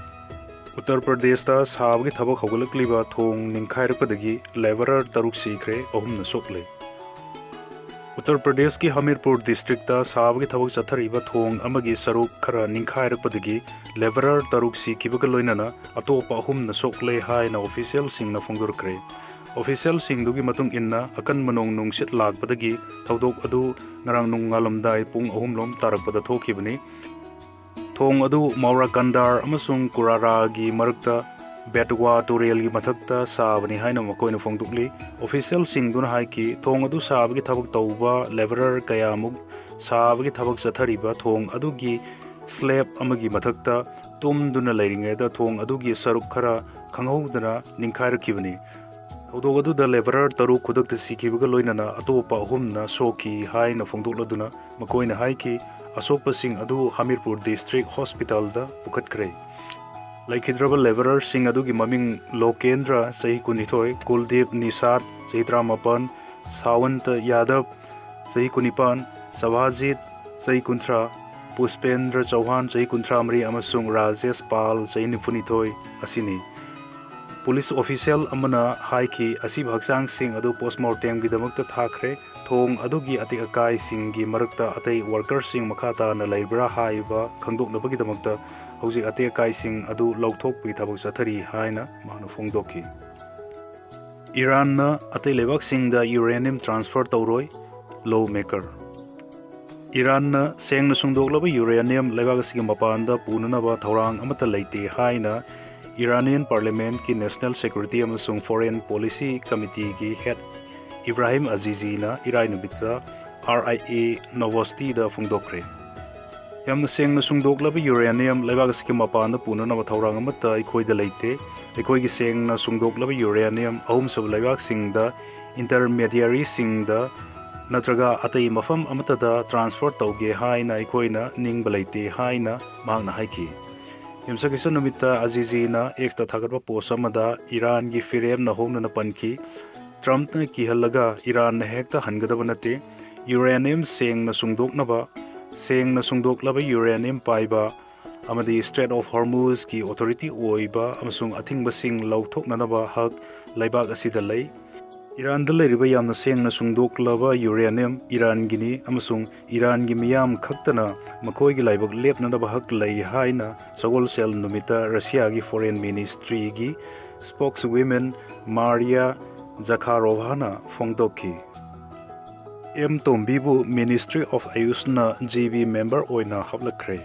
ꯎꯠꯇꯔ ꯄ꯭ꯔꯗꯦꯁꯇ ꯁꯥꯕꯒꯤ ꯊꯕꯛ ꯍꯧꯒꯠꯂꯛꯂꯤꯕ ꯊꯣꯡ ꯅꯤꯡꯈꯥꯏꯔꯛꯄꯗꯒꯤ laborer ꯇꯔꯨꯛ ꯁꯤꯈ꯭ꯔꯦ, ꯑꯍꯨꯝꯅ ꯁꯣꯛꯂꯦ꯫ ꯎꯠꯇꯔ ꯄ꯭ꯔꯗꯦꯁꯀꯤ ꯍꯃꯤꯔꯄꯨꯔ ꯗꯤꯁꯇ꯭ꯔꯤꯛꯇ ꯁꯥꯕꯒꯤ ꯊꯕꯛ ꯆꯠꯊꯔꯤꯕ ꯊꯣꯡ ꯑꯃꯒꯤ ꯁꯔꯨꯛ ꯈꯔ ꯅꯤꯡꯈꯥꯏꯔꯛꯄꯗꯒꯤ laborer ꯇꯔꯨꯛ ꯁꯤꯈꯤꯕꯒ ꯂꯣꯏꯅꯅ ꯑꯇꯣꯞꯄ ꯑꯍꯨꯝꯅ ꯁꯣꯛꯂꯦ ꯍꯥꯏꯅ official ꯁꯤꯡꯅ ꯐꯣꯡꯗꯣꯔꯛꯈ꯭ꯔꯦ꯫ Official ꯁꯤꯡꯗꯨꯒꯤ ꯃꯇꯨꯡ ꯏꯟꯅ ꯑꯀꯟꯕ ꯅꯣꯡ ꯅꯨꯡꯁꯤꯠ ꯂꯥꯛꯄꯗꯒꯤ ꯊꯧꯗꯣꯛ ꯑꯗꯨ ꯉꯔꯥꯡ ꯅꯣꯡꯉꯥꯜꯂꯝꯗꯥꯏ ꯄꯨꯡ ꯑꯍꯨꯝ ꯂꯣꯝ ꯇꯥꯔꯛꯄꯗ ꯊꯣꯛꯈꯤꯕꯅꯤ꯫ ꯊꯣꯡ ꯑꯗꯨ ꯃꯥꯎꯔꯥꯀꯟꯗꯥꯔ ꯑꯃꯁꯨꯡ ꯀꯨꯔꯥꯔꯥꯒꯤ ꯃꯔꯛꯇ ꯕꯦꯠꯋꯥ ꯇꯨꯔꯦꯜꯒꯤ ꯃꯊꯛꯇ ꯁꯥꯕꯅꯤ ꯍꯥꯏꯅ ꯃꯈꯣꯏꯅ ꯐꯣꯡꯗꯣꯛꯂꯤ꯫ Official ꯁꯤꯡꯗꯨꯅ ꯍꯥꯏꯈꯤ, ꯊꯣꯡ ꯑꯗꯨ ꯁꯥꯕꯒꯤ ꯊꯕꯛ ꯇꯧꯕ laborer ꯀꯌꯥꯃꯨꯛ ꯁꯥꯕꯒꯤ ꯊꯕꯛ ꯆꯠꯊꯔꯤꯕ ꯊꯣꯡ ꯑꯗꯨꯒꯤ slab ꯑꯃꯒꯤ ꯃꯊꯛꯇ ꯇꯨꯝꯗꯨꯅ ꯂꯩꯔꯤꯉꯩꯗ ꯊꯣꯡ ꯑꯗꯨꯒꯤ ꯁꯔꯨꯛ ꯈꯔ ꯈꯪꯍꯧꯗꯅ ꯅꯤꯡꯈꯥꯏꯔꯛꯈꯤꯕꯅꯤ꯫ ꯊꯧꯗꯣꯛ ꯑꯗꯨꯗ laborer ꯇꯔꯨꯛ ꯈꯨꯗꯛꯇ ꯁꯤꯈꯤꯕꯒ ꯂꯣꯏꯅꯅ ꯑꯇꯣꯞꯄ ꯑꯍꯨꯝꯅ ꯁꯣꯛꯈꯤ ꯍꯥꯏꯅ ꯐꯣꯡꯗꯣꯛꯂꯗꯨꯅ ꯃꯈꯣꯏꯅ ꯍꯥꯏꯈꯤ, ꯑꯁꯣꯛꯄꯁꯤꯡ ꯑꯗꯨ ꯍꯃꯤꯔꯄꯨꯔ ꯗꯤꯁꯇ꯭ꯔꯤꯛ ꯍꯣꯁꯄꯤꯇꯥꯜꯗ ꯄꯨꯈꯠꯈ꯭ꯔꯦ꯫ ꯂꯩꯈꯤꯗ꯭ꯔꯕ laborer ꯁꯤꯡ ꯑꯗꯨꯒꯤ ꯃꯃꯤꯡ ꯂꯣꯀꯦꯟꯗ꯭ꯔ, ꯆꯍꯤ ꯀꯨꯟꯅꯤꯊꯣꯏ, ꯀꯨꯜꯗꯤꯞ ꯅꯤꯁꯥꯠ, ꯆꯍꯤ ꯇꯔꯥꯃꯥꯄꯟ, ꯁꯥꯋꯟꯇ ꯌꯥꯗꯕ, ꯆꯍꯤ ꯀꯨꯟꯅꯤꯄꯥꯟ, ꯁꯚꯥꯖꯤꯠ, ꯆꯍꯤ ꯀꯨꯟꯊ꯭ꯔꯥ, ꯄꯨꯁꯄꯦꯟꯗ꯭ꯔ ꯆꯧꯍꯥꯟ, ꯆꯍꯤ ꯀꯨꯟꯊ꯭ꯔꯥ ꯃꯔꯤ, ꯑꯃꯁꯨꯡ ꯔꯥꯖꯦꯁ ꯄꯥꯜ, ꯆꯍꯤ ꯅꯤꯐꯨꯅꯤꯊꯣꯏ ꯑꯁꯤꯅꯤ꯫ ꯄꯨꯂꯤꯁ official ꯑꯃꯅ ꯍꯥꯏꯈꯤ, ꯑꯁꯤꯕ ꯍꯛꯆꯥꯡꯁꯤꯡ ꯑꯗꯨ postmortemꯒꯤꯗꯃꯛꯇ ꯊꯥꯈ꯭ꯔꯦ꯫ ꯊꯣꯡ ꯑꯗꯨꯒꯤ ꯑꯇꯦꯛ ꯑꯀꯥꯏꯁꯤꯡꯒꯤ ꯃꯔꯛꯇ ꯑꯇꯩ workerꯁꯤꯡ ꯃꯈꯥ ꯇꯥꯅ ꯂꯩꯕ꯭ꯔꯥ ꯍꯥꯏꯕ ꯈꯪꯗꯣꯛꯅꯕꯒꯤꯗꯃꯛꯇ ꯍꯧꯖꯤꯛ ꯑꯇꯦꯛ ꯑꯀꯥꯏꯁꯤꯡ ꯑꯗꯨ ꯂꯧꯊꯣꯛꯄꯒꯤ ꯊꯕꯛ ꯆꯠꯊꯔꯤ ꯍꯥꯏꯅ ꯃꯥꯅ ꯐꯣꯡꯗꯣꯛꯈꯤ꯫ ꯏꯔꯥꯟꯅ ꯑꯇꯩ ꯂꯩꯕꯥꯛꯁꯤꯡꯗ uranium transfer ꯇꯧꯔꯣꯏ, lawmaker꯫ ꯏꯔꯥꯟꯅ ꯁꯦꯡꯅ ꯁꯨꯡꯗꯣꯛꯂꯕ ꯌꯨꯔꯦꯅꯤꯌꯝ ꯂꯩꯕꯥꯛ ꯑꯁꯤꯒꯤ ꯃꯄꯥꯟꯗ ꯄꯨꯅꯅꯕ ꯊꯧꯔꯥꯡ ꯑꯃꯠꯇ ꯂꯩꯇꯦ ꯍꯥꯏꯅ ꯏꯔꯥꯅꯤꯌꯟ ꯄꯥꯔꯂꯤꯌꯥꯃꯦꯟꯠꯀꯤ ꯅꯦꯁꯅꯦꯜ ꯁꯦꯀ꯭ꯌꯨꯔꯤꯇꯤ ꯑꯃꯁꯨꯡ ꯐꯣꯔꯦꯟ ꯄꯣꯂꯤꯁꯤ ꯀꯃꯤꯇꯤꯒꯤ ꯍꯦꯗ ꯏꯕ꯭ꯔꯥꯍꯤꯝ ꯑꯖꯤꯖꯤꯅ ꯏꯔꯥꯏ ꯅꯨꯃꯤꯠꯇ RIA Novosti-ꯗ ꯐꯣꯡꯗꯣꯛꯈ꯭ꯔꯦ꯫ ꯌꯥꯝꯅ ꯁꯦꯡꯅ ꯁꯨꯡꯗꯣꯛꯂꯕ ꯌꯨꯔꯦꯅꯤꯌꯝ ꯂꯩꯕꯥꯛ ꯑꯁꯤꯒꯤ ꯃꯄꯥꯟꯗ ꯄꯨꯅꯅꯕ ꯊꯧꯔꯥꯡ ꯑꯃꯠꯇ ꯑꯩꯈꯣꯏꯗ ꯂꯩꯇꯦ꯫ ꯑꯩꯈꯣꯏꯒꯤ ꯁꯦꯡꯅ ꯁꯨꯡꯗꯣꯛꯂꯕ ꯌꯨꯔꯦꯅꯤꯌꯝ ꯑꯍꯨꯝꯁꯨꯕ ꯂꯩꯕꯥꯛꯁꯤꯡꯗ, ꯏꯟꯇꯔꯃꯦꯗꯤꯌꯥꯔꯤꯁꯤꯡꯗ ꯅꯠꯇ꯭ꯔꯒ ꯑꯇꯩ ꯃꯐꯝ ꯑꯃꯠꯇꯗ ꯇ꯭ꯔꯥꯟꯁꯐꯔ ꯇꯧꯒꯦ ꯍꯥꯏꯅ ꯑꯩꯈꯣꯏꯅ ꯅꯤꯡꯕ ꯂꯩꯇꯦ ꯍꯥꯏꯅ ꯃꯍꯥꯛꯅ ꯍꯥꯏꯈꯤ꯫ ꯌꯨꯝꯁꯀꯩꯁ ꯅꯨꯃꯤꯠꯇ ꯑꯖꯤꯖꯤꯅ X-ꯇ ꯊꯥꯒꯠꯄ ꯄꯣꯁ ꯑꯃꯗ ꯏꯔꯥꯟꯒꯤ ꯐꯤꯔꯦꯞꯅ ꯍꯣꯡꯗꯨꯅ ꯄꯟꯈꯤ, "ꯇ꯭ꯔꯝꯞꯅ ꯀꯤꯍꯜꯂꯒ ꯏꯔꯥꯟꯅ ꯍꯦꯛꯇ ꯍꯟꯒꯗꯕ ꯅꯠꯇꯦ꯫ ꯌꯨꯔꯦꯅꯤꯌꯝ ꯁꯦꯡꯅ ꯁꯨꯡꯗꯣꯛꯅꯕ, ꯁꯦꯡꯅ ꯁꯨꯡꯗꯣꯛꯂꯕ ꯌꯨꯔꯦꯅꯤꯌꯝ ꯄꯥꯏꯕ ꯑꯃꯗꯤ Strait of Hormuz-ꯀꯤ ꯑꯣꯊꯣꯔꯤꯇꯤ ꯑꯣꯏꯕ ꯑꯃꯁꯨꯡ ꯑꯊꯤꯡꯕꯁꯤꯡ ꯂꯧꯊꯣꯛꯅꯅꯕ ꯍꯛ ꯂꯩꯕꯥꯛ ꯑꯁꯤꯗ ꯂꯩ꯫ ꯏꯔꯥꯟꯗ ꯂꯩꯔꯤꯕ ꯌꯥꯝꯅ ꯁꯦꯡꯅ ꯁꯨꯡꯗꯣꯛꯂꯕ ꯌꯨꯔꯦꯅꯤꯌꯝ ꯏꯔꯥꯟꯒꯤꯅꯤ ꯑꯃꯁꯨꯡ ꯏꯔꯥꯟꯒꯤ ꯃꯤꯌꯥꯝ ꯈꯛꯇꯅ ꯃꯈꯣꯏꯒꯤ ꯂꯥꯏꯕꯛ ꯂꯦꯞꯅꯅꯕ ꯍꯛ ꯂꯩ" ꯍꯥꯏꯅ ꯁꯒꯣꯜꯁꯦꯜ ꯅꯨꯃꯤꯠꯇ ꯔꯁꯤꯌꯥꯒꯤ ꯐꯣꯔꯦꯟ ꯃꯤꯅꯤꯁꯇ꯭ꯔꯤꯒꯤ ꯁ꯭ꯄꯣꯛꯁ ꯋꯤꯃꯦꯟ ꯃꯥꯔꯤꯌꯥ ꯖꯈꯥꯔꯣꯚꯥꯅ ꯐꯣꯡꯗꯣꯛꯈꯤ꯫ ꯑꯦꯝ ꯇꯣꯝꯕꯤꯕꯨ Ministry of Ayush-ꯅ GB member ꯑꯣꯏꯅ ꯍꯥꯞꯂꯛꯈ꯭ꯔꯦ꯫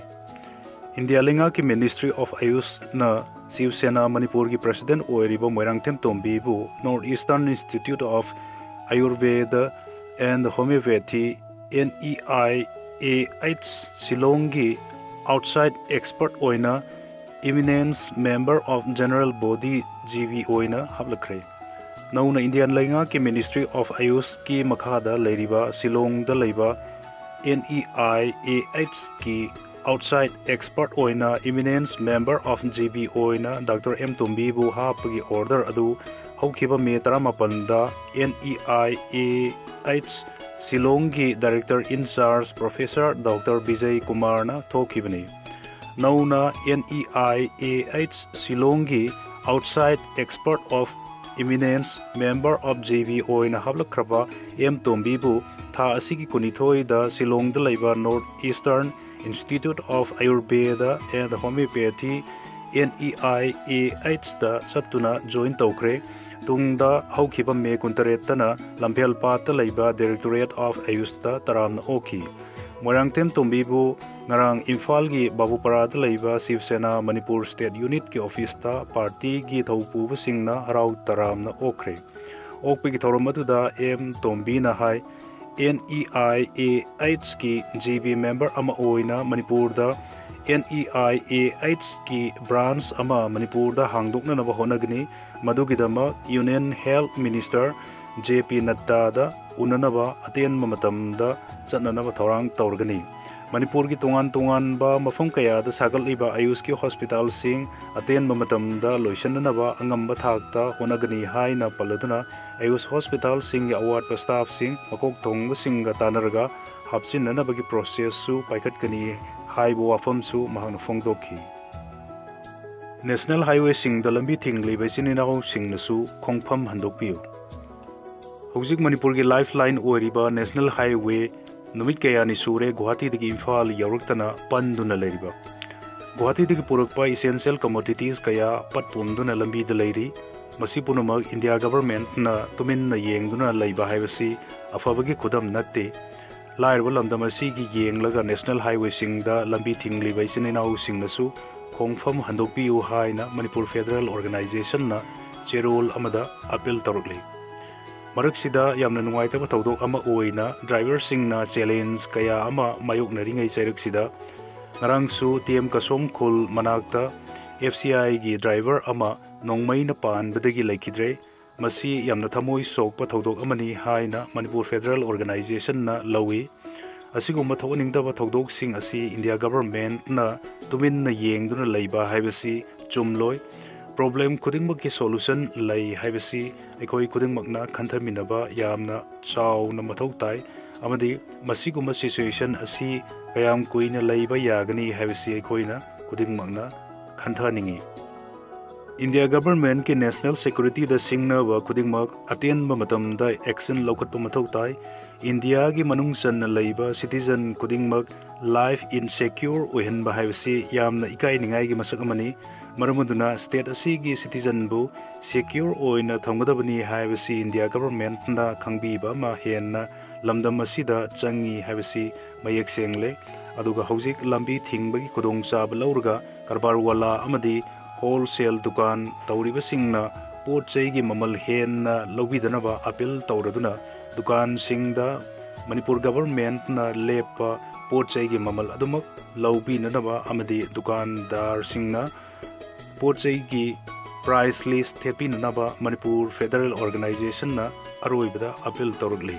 ꯏꯟꯗꯤꯌꯥ ꯂꯩꯉꯥꯛꯀꯤ Ministry of Ayush-ꯅ ꯁꯤꯕ ꯁꯦꯅꯥ ꯃꯅꯤꯄꯨꯔꯒꯤ ꯄ꯭ꯔꯁꯤꯗꯦꯟ ꯑꯣꯏꯔꯤꯕ Moirangthem ꯇꯣꯝꯕꯤꯕꯨ North Eastern Institute of Ayurveda and Homeopathy, NEIAH, ꯁꯤꯂꯣꯡꯒꯤ outside expert ꯑꯣꯏꯅ eminence member of general body, GB, ꯑꯣꯏꯅ ꯍꯥꯞꯂꯛꯈ꯭ꯔꯦ꯫ ꯅꯧꯅ ꯏꯟꯗꯤꯌꯥꯟ ꯂꯩꯉꯥꯛꯀꯤ Ministry of Ayush-ꯀꯤ ꯃꯈꯥꯗ ꯂꯩꯔꯤꯕ ꯁꯤꯂꯣꯡꯗ ꯂꯩꯕ NEIAH-ꯀꯤ outside expert ꯑꯣꯏꯅ eminence member of GB ꯑꯣꯏꯅ ꯗꯥꯛꯇꯔ ꯑꯦꯝ ꯇꯣꯝꯕꯤꯕꯨ ꯍꯥꯞꯄꯒꯤ order ꯑꯗꯨ ꯍꯧꯈꯤꯕ ꯃꯦ ꯇꯔꯥꯃꯥꯄꯟꯗ NEIAH ꯁꯤꯂꯣꯡꯒꯤ director in charge Professor doctor Bijay ꯀꯨꯃꯥꯔꯅ ꯊꯣꯛꯈꯤꯕꯅꯤ꯫ ꯅꯧꯅ NEIAH ꯁꯤꯂꯣꯡꯒꯤ outside expert of eminence member of GB ꯑꯣꯏꯅ ꯍꯥꯞꯂꯛꯈ꯭ꯔꯕ ꯑꯦꯝ ꯇꯣꯝꯕꯤꯕꯨ ꯊꯥ ꯑꯁꯤꯒꯤ ꯀꯨꯟꯅꯤꯊꯣꯏꯗ ꯁꯤꯂꯣꯡꯗ ꯂꯩꯕ North Eastern Institute of Ayurveda and Homeopathy, NEIAH-ꯇ ꯆꯠꯇꯨꯅ join ꯇꯧꯈ꯭ꯔꯦ꯫ ꯇꯨꯡꯗ ꯍꯧꯈꯤꯕ ꯃꯦ ꯀꯨꯟꯇꯔꯦꯠꯇꯅ ꯂꯝꯐꯦꯜꯄꯥꯠꯇ ꯂꯩꯕ Directorate of Ayush-ꯇ ꯇꯔꯥꯝꯅ ꯑꯣꯛꯈꯤ꯫ ꯃꯣꯏꯔꯥꯡꯊꯦꯝ ꯇꯣꯝꯕꯤꯕꯨ ꯉꯔꯥꯡ ꯏꯝꯐꯥꯜꯒꯤ ꯕꯥꯕꯨꯄꯥꯔꯥꯗ ꯂꯩꯕ ꯁꯤꯕ ꯁꯦꯅꯥ ꯃꯅꯤꯄꯨꯔ ꯁ꯭ꯇꯦꯠ ꯌꯨꯅꯤꯠꯀꯤ ꯑꯣꯐꯤꯁꯇ ꯄꯥꯔꯇꯤꯒꯤ ꯊꯧ ꯄꯨꯕꯁꯤꯡꯅ ꯍꯔꯥꯎ ꯇꯔꯥꯝꯅ ꯑꯣꯛꯈ꯭ꯔꯦ꯫ ꯑꯣꯛꯄꯒꯤ ꯊꯧꯔꯝ ꯑꯗꯨꯗ ꯑꯦꯝ ꯇꯣꯝꯕꯤꯅ ꯍꯥꯏ, ꯑꯦꯟ ꯏ ꯑꯥꯏ ꯑꯦ ꯑꯩꯆꯀꯤ ꯖꯤ ꯕꯤ ꯃꯦꯝꯕꯔ ꯑꯃ ꯑꯣꯏꯅ ꯃꯅꯤꯄꯨꯔꯗ ꯑꯦꯟ ꯏ ꯑꯥꯏ ꯑꯦ ꯑꯩꯆꯀꯤ ꯕ꯭ꯔꯥꯟꯆ ꯑꯃ ꯃꯅꯤꯄꯨꯔꯗ ꯍꯥꯡꯗꯣꯛꯅꯅꯕ ꯍꯣꯠꯅꯒꯅꯤ꯫ ꯃꯗꯨꯒꯤꯗꯃꯛ union health minister J P ꯅꯠꯇꯥꯗ ꯎꯅꯅꯕ ꯑꯇꯦꯟꯕ ꯃꯇꯝꯗ ꯆꯠꯅꯅꯕ ꯊꯧꯔꯥꯡ ꯇꯧꯔꯒꯅꯤ꯫ ꯃꯅꯤꯄꯨꯔꯒꯤ ꯇꯣꯉꯥꯟ ꯇꯣꯉꯥꯟꯕ ꯃꯐꯝ ꯀꯌꯥꯗ ꯁꯥꯒꯠꯂꯤꯕ ꯑꯌꯨꯁꯀꯤ ꯍꯣꯁꯄꯤꯇꯥꯜꯁꯤꯡ ꯑꯇꯦꯟꯕ ꯃꯇꯝꯗ ꯂꯣꯏꯁꯤꯟꯅꯅꯕ ꯑꯉꯝꯕ ꯊꯥꯛꯇ ꯍꯣꯠꯅꯒꯅꯤ ꯍꯥꯏꯅ ꯄꯜꯂꯗꯨꯅ, ꯑꯌꯨꯁ ꯍꯣꯁꯄꯤꯇꯥꯜꯁꯤꯡꯒꯤ ꯑꯋꯥꯠꯄ ꯁ꯭ꯇꯥꯐꯁꯤꯡ ꯃꯀꯣꯛ ꯊꯣꯡꯕꯁꯤꯡꯒ ꯇꯥꯟꯅꯔꯒ ꯍꯥꯞꯆꯤꯟꯅꯅꯕꯒꯤ ꯄ꯭ꯔꯣꯁꯦꯁꯁꯨ ꯄꯥꯏꯈꯠꯀꯅꯤ ꯍꯥꯏꯕ ꯋꯥꯐꯝꯁꯨ ꯃꯍꯥꯛꯅ ꯐꯣꯡꯗꯣꯛꯈꯤ꯫ ꯅꯦꯁꯅꯦꯜ ꯍꯥꯏꯋꯦꯁꯤꯡꯗ ꯂꯝꯕꯤ ꯊꯤꯡꯂꯤꯕ ꯏꯆꯤꯟ ꯏꯅꯥꯎꯁꯤꯡꯅꯁꯨ ꯈꯣꯡꯐꯝ ꯍꯟꯗꯣꯛꯄꯤꯌꯨ꯫ ꯍꯧꯖꯤꯛ ꯃꯅꯤꯄꯨꯔꯒꯤ ꯂꯥꯏꯐ ꯂꯥꯏꯟ ꯑꯣꯏꯔꯤꯕ ꯅꯦꯁꯅꯦꯜ ꯍꯥꯏꯋꯦ ꯅꯨꯃꯤꯠ ꯀꯌꯥꯅꯤ ꯁꯨꯔꯦ ꯒꯨꯋꯥꯍꯥꯇꯤꯗꯒꯤ ꯏꯝꯐꯥꯜ ꯌꯧꯔꯛꯇꯅ ꯄꯟꯗꯨꯅ ꯂꯩꯔꯤꯕ꯫ ꯒꯨꯋꯥꯍꯥꯇꯤꯗꯒꯤ ꯄꯨꯔꯛꯄ ꯏꯁꯦꯟꯁꯤꯌꯦꯜ ꯀꯃꯣꯗꯤꯇꯤꯁ ꯀꯌꯥ ꯄꯠ ꯄꯨꯝꯗꯨꯅ ꯂꯝꯕꯤꯗ ꯂꯩꯔꯤ꯫ ꯃꯁꯤ ꯄꯨꯝꯅꯃꯛ ꯏꯟꯗꯤꯌꯥ ꯒꯚꯔꯟꯃꯦꯟꯠꯅ ꯇꯨꯃꯤꯟꯅ ꯌꯦꯡꯗꯨꯅ ꯂꯩꯕ ꯍꯥꯏꯕꯁꯤ ꯑꯐꯕꯒꯤ ꯈꯨꯗꯝ ꯅꯠꯇꯦ꯫ ꯂꯥꯏꯔꯕ ꯂꯝꯗꯝ ꯑꯁꯤꯒꯤ ꯌꯦꯡꯂꯒ ꯅꯦꯁꯅꯦꯜ ꯍꯥꯏꯋꯦꯁꯤꯡꯗ ꯂꯝꯕꯤ ꯊꯤꯡꯂꯤꯕ ꯏꯆꯤꯟ ꯏꯅꯥꯎꯁꯤꯡꯅꯁꯨ ꯈꯣꯡꯐꯝ ꯍꯟꯗꯣꯛꯄꯤꯌꯨ ꯍꯥꯏꯅ ꯃꯅꯤꯄꯨꯔ ꯐꯦꯗꯔꯦꯜ ꯑꯣꯔꯒꯅꯥꯏꯖꯦꯁꯟꯅ ꯆꯦꯔꯣꯜ ꯑꯃꯗ ꯑꯄꯤꯜ ꯇꯧꯔꯛꯂꯤ꯫ ꯃꯔꯛꯁꯤꯗ ꯌꯥꯝꯅ ꯅꯨꯡꯉꯥꯏꯇꯕ ꯊꯧꯗꯣꯛ ꯑꯃ ꯑꯣꯏꯅ ꯗ꯭ꯔꯥꯏꯚꯔꯁꯤꯡꯅ ꯆꯦꯂꯦꯟꯖ ꯀꯌꯥ ꯑꯃ ꯃꯥꯌꯣꯛꯅꯔꯤꯉꯩ ꯆꯩꯔꯛꯁꯤꯗ ꯉꯔꯥꯡꯁꯨ ꯇꯤ ꯑꯦꯝ ꯀꯁꯣꯝ ꯈꯨꯜ ꯃꯅꯥꯛꯇ ꯑꯦꯐ ꯁꯤ ꯑꯥꯏꯒꯤ ꯗ꯭ꯔꯥꯏꯚꯔ ꯑꯃ ꯅꯣꯡꯃꯩꯅ ꯄꯥꯟꯕꯗꯒꯤ ꯂꯩꯈꯤꯗ꯭ꯔꯦ꯫ ꯃꯁꯤ ꯌꯥꯝꯅ ꯊꯃꯣꯏ ꯁꯣꯛꯄ ꯊꯧꯗꯣꯛ ꯑꯃꯅꯤ ꯍꯥꯏꯅ ꯃꯅꯤꯄꯨꯔ ꯐꯦꯗꯔꯦꯜ ꯑꯣꯔꯒꯅꯥꯏꯖꯦꯁꯟꯅ ꯂꯧꯏ꯫ ꯑꯁꯤꯒꯨꯝꯕ ꯊꯣꯛꯍꯟꯅꯤꯡꯗꯕ ꯊꯧꯗꯣꯛꯁꯤꯡ ꯑꯁꯤ ꯏꯟꯗꯤꯌꯥ ꯒꯚꯔꯟꯃꯦꯟꯠꯅ ꯇꯨꯃꯤꯟꯅ ꯌꯦꯡꯗꯨꯅ ꯂꯩꯕ ꯍꯥꯏꯕꯁꯤ ꯆꯨꯝꯂꯣꯏ꯫ ꯄ꯭ꯔꯣꯕ꯭ꯂꯦꯝ ꯈꯨꯗꯤꯡꯃꯛꯀꯤ ꯁꯣꯂꯨꯁꯟ ꯂꯩ ꯍꯥꯏꯕꯁꯤ ꯑꯩꯈꯣꯏ ꯈꯨꯗꯤꯡꯃꯛꯅ ꯈꯟꯊꯃꯤꯟꯅꯕ ꯌꯥꯝꯅ ꯆꯥꯎꯅ ꯃꯊꯧ ꯇꯥꯏ, ꯑꯃꯗꯤ ꯃꯁꯤꯒꯨꯝꯕ ꯁꯤꯆꯨꯋꯦꯁꯟ ꯑꯁꯤ ꯀꯌꯥꯝ ꯀꯨꯏꯅ ꯂꯩꯕ ꯌꯥꯒꯅꯤ ꯍꯥꯏꯕꯁꯤ ꯑꯩꯈꯣꯏꯅ ꯈꯨꯗꯤꯡꯃꯛꯅ ꯈꯟꯊꯅꯤꯡꯏ꯫ ꯏꯟꯗꯤꯌꯥ ꯒꯚꯔꯟꯃꯦꯟꯠꯀꯤ ꯅꯦꯁꯅꯦꯜ ꯁꯦꯀ꯭ꯌꯨꯔꯤꯇꯤꯗ ꯁꯤꯡꯅꯕ ꯈꯨꯗꯤꯡꯃꯛ ꯑꯇꯦꯟꯕ ꯃꯇꯝꯗ ꯑꯦꯛꯁꯟ ꯂꯧꯈꯠꯄ ꯃꯊꯧ ꯇꯥꯏ꯫ ꯏꯟꯗꯤꯌꯥꯒꯤ ꯃꯅꯨꯡ ꯆꯟꯅ ꯂꯩꯕ ꯁꯤꯇꯤꯖꯟ ꯈꯨꯗꯤꯡꯃꯛ ꯂꯥꯏꯐ ꯏꯟꯁꯦꯀ꯭ꯌꯨꯔ ꯑꯣꯏꯍꯟꯕ ꯍꯥꯏꯕꯁꯤ ꯌꯥꯝꯅ ꯏꯀꯥꯏꯅꯤꯡꯉꯥꯏꯒꯤ ꯃꯁꯛ ꯑꯃꯅꯤ꯫ ꯃꯔꯝ ꯑꯗꯨꯅ ꯁ꯭ꯇꯦꯠ ꯑꯁꯤꯒꯤ ꯁꯤꯇꯤꯖꯟꯕꯨ ꯁꯦꯀ꯭ꯌꯨꯔ ꯑꯣꯏꯅ ꯊꯝꯒꯗꯕꯅꯤ ꯍꯥꯏꯕꯁꯤ ꯏꯟꯗꯤꯌꯥ ꯒꯚꯔꯟꯃꯦꯟꯠꯅ ꯈꯪꯕꯤꯕ ꯑꯃ ꯍꯦꯟꯅ ꯂꯝꯗꯝ ꯑꯁꯤꯗ ꯆꯪꯉꯤ ꯍꯥꯏꯕꯁꯤ ꯃꯌꯦꯛ ꯁꯦꯡꯂꯦ꯫ ꯑꯗꯨꯒ ꯍꯧꯖꯤꯛ ꯂꯝꯕꯤ ꯊꯤꯡꯕꯒꯤ ꯈꯨꯗꯣꯡꯆꯥꯕ ꯂꯧꯔꯒ ꯀꯔꯕꯥꯔ ꯋꯥꯂꯥ ꯑꯃꯗꯤ ꯍꯣꯜꯁꯦꯜ ꯗꯨꯀꯥꯟ ꯇꯧꯔꯤꯕꯁꯤꯡꯅ ꯄꯣꯠ ꯆꯩꯒꯤ ꯃꯃꯜ ꯍꯦꯟꯅ ꯂꯧꯕꯤꯗꯅꯕ ꯑꯥꯄꯤꯜ ꯇꯧꯔꯗꯨꯅ ꯗꯨꯀꯥꯟꯁꯤꯡꯗ ꯃꯅꯤꯄꯨꯔ ꯒꯚꯔꯟꯃꯦꯟꯠꯅ ꯂꯦꯞꯄ ꯄꯣꯠ ꯆꯩꯒꯤ ꯃꯃꯜ ꯑꯗꯨꯃꯛ ꯂꯧꯕꯤꯅꯅꯕ ꯑꯃꯗꯤ ꯗꯨꯀꯥꯟꯗꯥꯔꯁꯤꯡꯅ ꯄꯣꯠ ꯆꯩꯒꯤ ꯄ꯭ꯔꯥꯏꯁ ꯂꯤꯁ ꯊꯦꯠꯄꯤꯅꯅꯕ ꯃꯅꯤꯄꯨꯔ ꯐꯦꯗꯔꯦꯜ ꯑꯣꯔꯒꯅꯥꯏꯖꯦꯁꯟꯅ ꯑꯔꯣꯏꯕꯗ ꯑꯥꯄꯤꯜ ꯇꯧꯔꯛꯂꯤ꯫